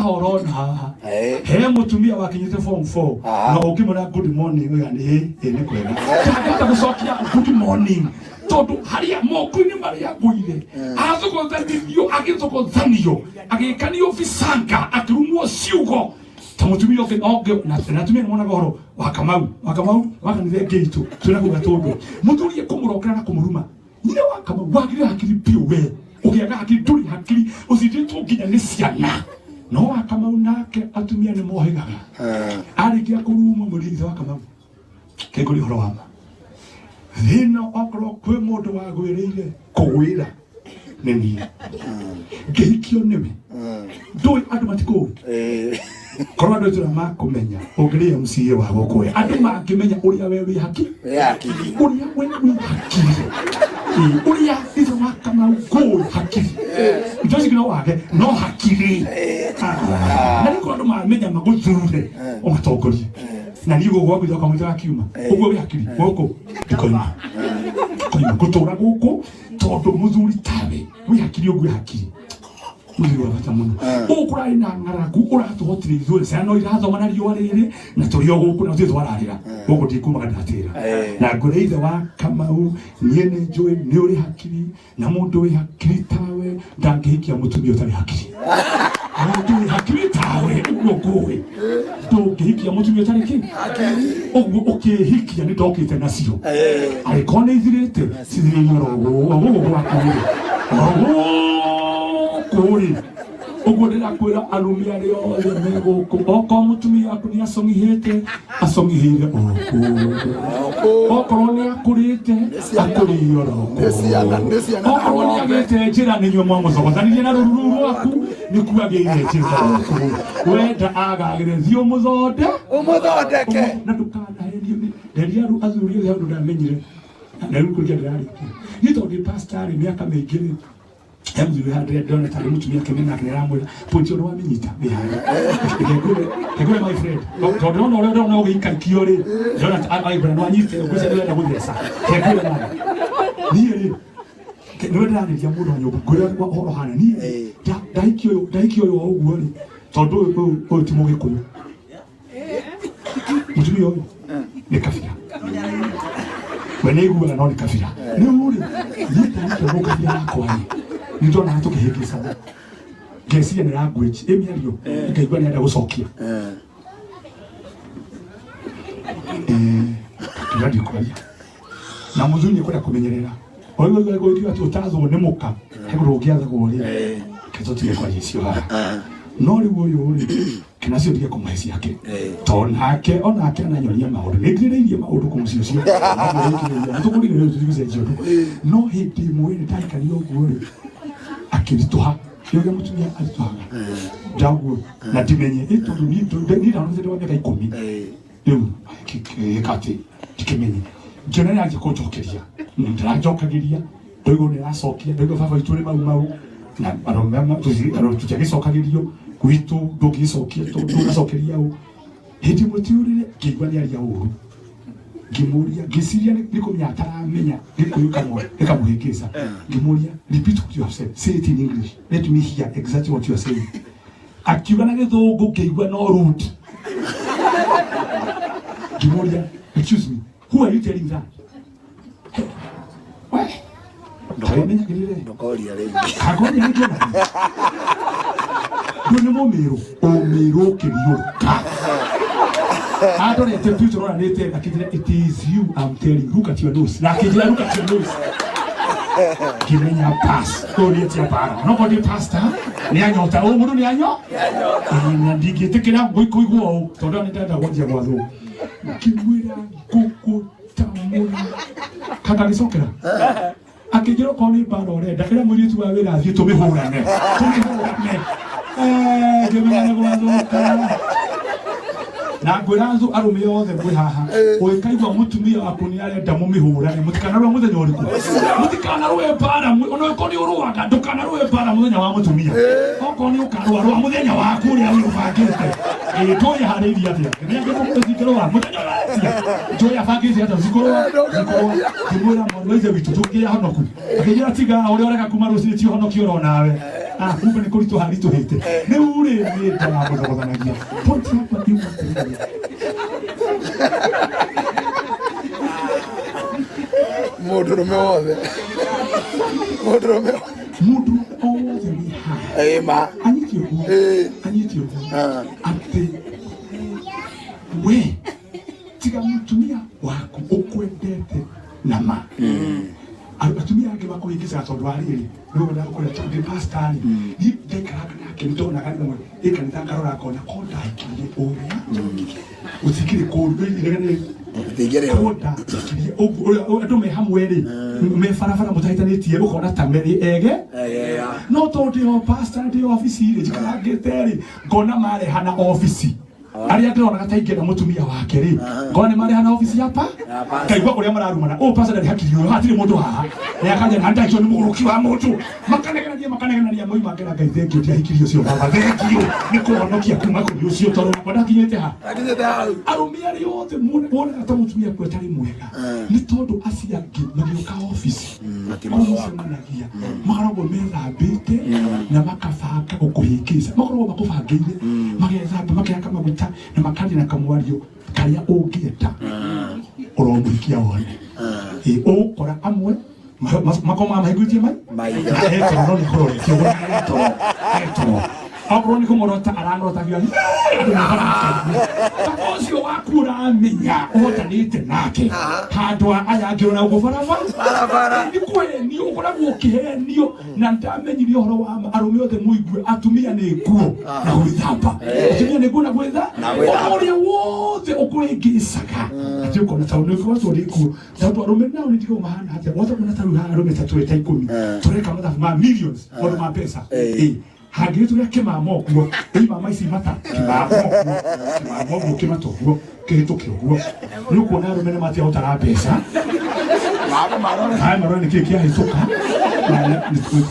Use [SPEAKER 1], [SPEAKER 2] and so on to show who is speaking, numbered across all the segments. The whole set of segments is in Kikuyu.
[SPEAKER 1] Ũrona haha
[SPEAKER 2] Eh.
[SPEAKER 1] he mutumia wakinyite form 4
[SPEAKER 2] Ah.
[SPEAKER 1] na ũngĩmwĩra good morning oiga nĩ ĩ nĩ kwega, ndangĩhota gũcokia good morning tondũ harĩa moko-inĩ marĩa ngũire athogothanithio, agĩthogothanio, agĩkanio bisanga, akĩrumwo ciugo ta mũtumia ũngĩ ũngĩ na atumia nĩ monaga ũhoro wa Kamau, wa Kamau wa kanitha ĩngĩ itũ twĩna kũu Gatũndũ, mũthuri ekũmũrokera na kũmũruma. Nyina wa Kamau, wagire hakiri biũ we, ũgĩaga hakiri, ndũrĩ hakiri, ũcindĩtwo nginya nĩ ciana. No wa Kamau nake atumia nĩ mohĩgaga. Arĩkia kũrumwo, mwĩrĩ ithe wa Kamau kĩngũri ũhoro wa ma thĩna, okorwo kwĩ mũndũ wagwĩrĩire kũgwĩra nĩ niĩ ngĩhikio nĩwe. Ndũĩ andũ matikũĩ. Korwo andũ itũra makũmenya ũngĩrĩ MCA wa gũkũ ĩ, andũ mangĩmenya ũrĩa we wĩ hakiri.
[SPEAKER 2] Wĩ hakiri.
[SPEAKER 1] Ũrĩa we wĩ hakiri. Ĩ, ũrĩa ithe wa Kamau ngũĩ hakiri indo ici no wage no hakiri. Ah, na nĩkorwo andũ mamenya magũthure ũmatongorie na niĩ gũkũ gwaku ithe wa Kamau akiuma ũguo wĩ hakiri gũkũ ndikoima koima ngũtũra gũkũ tondũ mũthuri tawe wĩ hakiri ũguo hakiri mũthuri wa bata mũno gũkũ kũrarĩ na ng'aragu ũratũhotire ithuĩ ciana no irathoma na riũa rĩrĩ na tũrĩ o gũkũ na tũtirĩ twararĩra gũkũ ndikumaga ndatĩra. Na ngwĩra ithe wa Kamau, niĩ nĩ njũĩ nĩ ũrĩ hakiri, na mũndũ wĩ hakiri tawe ndangĩhikia mũtumia ũtarĩ hakiri. Mũndũ wĩ hakiri tawe ũguo ngũĩ ndũngĩhikia mũtumia ũtarĩ kĩ ũguo ũkĩhikia nĩ ndokĩte nacio, angĩkorwo nĩ ithirĩte cithirĩire oro gũkũ gwaku rĩ, oro gũkũ rĩ. Ũguo ndĩrakwĩra arũme arĩa othe me gũkũ, okorwo mũtumia waku nĩ acong'ihĩte, acong'ihĩire o kũu, okorwo nĩ akũrĩte, akũrĩire oro
[SPEAKER 2] Nĩ ciana,
[SPEAKER 1] kũu.
[SPEAKER 2] Nĩ ciana na
[SPEAKER 1] Okorwo nĩ
[SPEAKER 2] ng'ombe.
[SPEAKER 1] agĩte njĩra, nĩ inyuĩ mwamũcogothanirie na rũruru rũu rwaku nĩkuo agĩire njĩra gũkũ. Wenda agagĩre, thiĩ ũmũthonde.
[SPEAKER 2] Ũmũthondeke.
[SPEAKER 1] Na ndũkanaherio nderia athuri othe. Andũ ndamenyire na rĩu kũria ndĩrarĩkia niĩ tondũ ndĩ pastor rĩ mĩaka mĩingĩ rĩ, he mũthuri handũ ndĩrona tarĩ mũtumia akĩmena nake nĩaramwĩra point ũrĩa wamĩnyita wĩ harĩa. Reke ngwĩre, my friend, tondũ ndĩrona ũrĩa ndĩrona ũgĩikaikio rĩ, ndĩrona agĩkwĩra nĩwanyite ngwĩciria ndĩrenda gũtheca. Reke ngwĩre mama, niĩ rĩ nĩwe ndĩrarĩria mũndũ wa nyũmba, ngwĩra ũhoro hana niĩ ndahikio ũyũ, ndahikio ũyũ o ũguo rĩ, tondũ ũyũ ti mũgĩkũyũ, mũtumia ũyũ nĩ kabira, we nĩ aiguaga no nĩ kabira. Rĩu rĩ, niĩ ndahikio mũkabira wakwa rĩ, nĩ ndonaga tũkĩhĩngĩcana, ngeciria nĩ language ĩ mĩario, ngaigua nĩ arenda gũcokia. Ngiuga ndikwaria na mũthuri nĩ kwenda kũmenyerera oigua gũikiwa atĩ ũtathwo nĩ mũka he kũndũ ũngĩathagwo rĩ, ke tũtige kwaria icio haha. No rĩu ũyũ rĩ, kĩnacio ndige kũmũhe ciake tondũ nake onake ananyonia maũndũ nĩ ngirĩrĩirie maũndũ kũ mũciĩ ũcio nĩ tũkũrire rĩu tũtigũcenjia ũndũ. No hĩndĩ ĩmwe rĩ, ndahikania ũguo rĩ, akĩritũha nĩ ũrĩa mũtumia aritũhaga ndaguo na ndimenye ĩ tondũ niĩ ndahonete wa mĩaka 10 rĩu gĩka atĩ ndikĩmenye, ngĩona nĩ anjia kũnjokeria, ndĩranjokagĩria, ndaigua nĩ aracokia, ndaigua baba witũ nĩ mau mau na arũme tũtiagĩcokagĩrio gwitũ, ndũngĩgĩcokia tondũ ũgacokeria ũ. Hĩndĩ ĩmwe tiũrĩre ngĩigua nĩ aria ũru, ngĩmũria, ngĩciria nĩ kũmenya ataramenya gĩkũyũ kamwe gĩkamũhĩngĩca, ngĩmũria, "Repeat what you have said, say it in English, let me hear exactly what you are saying." Akiuga na gĩthũngũ, ngĩigua no rude. Ngĩmũria, "Excuse me, who are you telling that?" We tawĩmenyagĩrĩre.
[SPEAKER 2] Ndũkoria rĩngĩ.
[SPEAKER 1] Kangoria rĩngĩ ona ndũ nĩ mũmĩrũ ũmĩrũ ũkĩriũka andorete tu tũroranĩte, akĩnjĩra, "It is you I'm telling, look at your nose." Na akĩnjĩra, "Look at your nose." Ngĩmenya pass ũyũ nĩ etia mbara no korwo ndĩ pastor nĩ anyota ũyũ mũndũ nĩ anyo. Ĩĩ, na ndingĩtĩkĩra kũigua ũũ tondũ nĩ ndenda gwanjia gwathwo. Ngĩmwĩra ngũkũ tamũra kangagĩcokera, akĩnjĩra okorwo nĩ mbara ũrenda, ĩra mũirĩtu wa wĩra athiĩ tũmĩhũrane, tũmĩhũrane. Eh, ngĩmenya nĩ gwathũka. Na ngwĩra thu arũme othe mwĩ haha, ũngĩkaigua mũtumia waku nĩ arenda mũmĩhũrane, mũtikanarũe mũthenya ũrĩkũ, mũtikanarũe mbara ona ũkorwo nĩ ũrũaga, ndũkanarũe mbara mũthenya wa mũtumia. Okorwo nĩ ũkarũa, rũa mũthenya waku ũrĩa wĩbangĩte. Ĩĩ, njũĩ harĩirie atĩa, ngĩmenya ngĩrũa mũthenya ũrĩa aretia, njũĩ abangĩte atĩa cikũrũa cikũrũa. Ngĩmwĩra, mwarĩ wa ithe witũ, tũngĩahonoku. Akĩnjĩra, tiga ũrĩa ũreka kuma rũcinĩ ti ũhonokio oro nawe. Ah, kumbe nĩ kũritũha ritũhĩte. Rĩu rĩ, niĩ ndamũthogothanagia. Point yakwa yuga atĩrĩrĩ,
[SPEAKER 2] Mũndũrũme wothe. Mũndũrũme wothe.
[SPEAKER 1] Mũndũ o wothe wĩ haha
[SPEAKER 2] Ĩĩ ma.
[SPEAKER 1] Anyite ũguo.
[SPEAKER 2] Ĩĩ.
[SPEAKER 1] Anyite ũguo
[SPEAKER 2] Ah.
[SPEAKER 1] atĩ we tiga mũtumia waku ũkwendete na ma. Atumia angĩ makũhĩngĩcaga tondũ wa rĩrĩ, nĩwe wendaga kũrĩa tondũ ndĩ pastor rĩ, niĩ ndaikaranga nake nĩ ndonaga rĩmwe ĩ kanitha ngarora ngona ko ndahikirie ũrĩa gũtikĩrĩ kũũru inegene.
[SPEAKER 2] Gũtingĩrĩ
[SPEAKER 1] ko ndahikirie ũguo andũ me hamwe rĩ, me barabara mũtahĩtanĩtie, ũkona ta merĩ ege.
[SPEAKER 2] Ega.
[SPEAKER 1] No tondũ ndĩ o pastor, ndĩ obici rĩ, njikarangĩte rĩ, ngona marehana obici arĩa ndĩronaga ta ingĩenda mũtumia wake rĩ, ngona nĩ marehana obici ya pa.
[SPEAKER 2] Ya pastor.
[SPEAKER 1] Ngaigua ũrĩa mararumana, ũyũ pastor ndarĩ hakiri, ũyũ hatirĩ mũndũ haha nĩ akanja na ndakio nĩ mũgũrũki wa mũndũ, makanegenania makanegenania moima. Ngera Ngai thengio, ndiahikirie ũcio baba, thengio nĩ kũhonokia kuma kũrĩ ũcio tondũ wakwa ndakinyĩte ha.
[SPEAKER 2] Akinyĩte hau.
[SPEAKER 1] Arũme arĩa othe wonaga ta mũtumia kwe tarĩ mwega nĩ tondũ acio angĩ magĩũka obici kũmũcemanagia makoragwo methambĩte na makabanga gũkũhĩngĩca, makoragwo makũbangĩire, magethamba, makehaka maguta na makaria na kamwario karĩa ũngĩenda ũromũhikia wone. Ĩ, ũgũkora amwe makomaga mahingũrĩtie mai.
[SPEAKER 2] Maitho.
[SPEAKER 1] Na etoro no nĩkũroretio ũguo nĩ etoro etoro okorwo nĩ kũng'orota arang'orotagia andũ mabarakaine baba ũcio waku ũramenya ũhotanĩte nake handũ ha aya angĩ ona ũguo barabara.
[SPEAKER 2] Barabara.
[SPEAKER 1] Nĩ kũhenio ũkoragwo ũkĩhenio na ndamenyire ũhoro wa ma. Arũme othe mũigue, atumia nĩ nguo na gwĩthamba, atumia nĩ nguo na gwĩtha.
[SPEAKER 2] Na gwĩthamba.
[SPEAKER 1] Ũrĩa wothe ũkũhĩngĩcaga atĩ ũkona tondũ nĩ ũkoretwo nĩ nguo, tondũ arũme nao nĩ ndigwo mahana atĩa wothe kuona ta rĩu haha arũme ta twĩ ta 10 tũreka mathabu ma millions, maũndũ ma mbeca. Ĩ, hangĩrĩ tũrĩa kĩmama ũguo, ĩ mama ici mata kĩmama ũguo, kĩmama ũguo, kĩmata ũguo, kĩhĩtũke ũguo, nĩ ũkuona arũme nĩ matia gũtara mbeca.
[SPEAKER 2] Mago marore.
[SPEAKER 1] Haya marore nĩ kĩĩ kĩahĩtũka.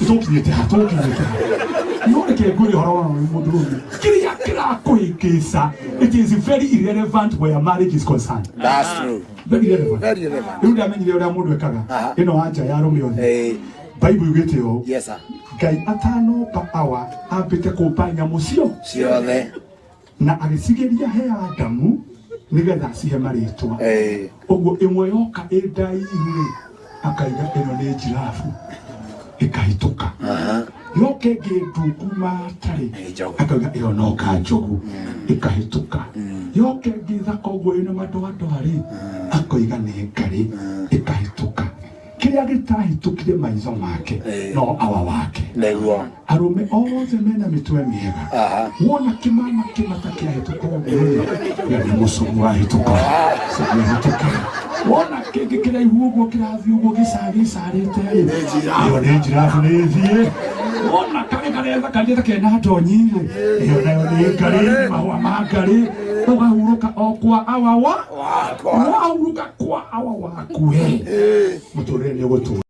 [SPEAKER 1] Tũkinyĩte ha, tũkinyĩte ha. No reke ngwĩre ũhoro wa mũndũrũme, kĩrĩa kĩrakũhĩngĩca, it is very irrelevant where marriage is concerned.
[SPEAKER 2] That's true.
[SPEAKER 1] Very irrelevant.
[SPEAKER 2] Very irrelevant.
[SPEAKER 1] Rĩu ndamenyire ũrĩa mũndũ ekaga. Ĩno anja ya arũme othe. Bible yugĩte ũũ:
[SPEAKER 2] Yes sir.
[SPEAKER 1] Ngai atanomba awa ambĩte kũmba nyamũ cio
[SPEAKER 2] Ciothe.
[SPEAKER 1] na agĩcigeria he Adamu nĩgetha acihe marĩtwa. Ũguo ĩmwe yoka ĩ ndaihu rĩ, akaiga ĩno nĩ njirabu, ĩkahĩtũka. Yoka ĩngĩ ndungu matarĩ,
[SPEAKER 2] Nĩ njogu.
[SPEAKER 1] akauga ĩyo no kanjogu, ĩkahĩtũka. Yoka ĩngĩ thaka ũguo ĩna madoadoa rĩ, akoiga nĩ ngarĩ, ĩkahĩtũka. Kĩrĩa gĩtahĩtũkire maitho make no awa wake.
[SPEAKER 2] Nĩguo.
[SPEAKER 1] Arũme othe mena mĩtwe mĩega. Wona kĩmama kĩmata kĩahĩtũka ũguo rĩ, ĩyo nĩ mũcũngũ wahĩtũka, wahĩtũka. Wona kĩngĩ kĩraihu ũguo kĩrathiĩ ũguo gĩcagĩcarĩte rĩ, ĩyo nĩ njirabu, nĩ thiĩ. Wona karĩ karetha karĩ ta kena ndonyi rĩ, ĩyo nayo nĩ ngarĩ, nĩ mahũa ma ngarĩ. Ũgahurũka o kwa awa wa
[SPEAKER 2] Wakwa.
[SPEAKER 1] Wahurũka kwa awa waku we, mũtũrĩre nĩ ũgũtũra.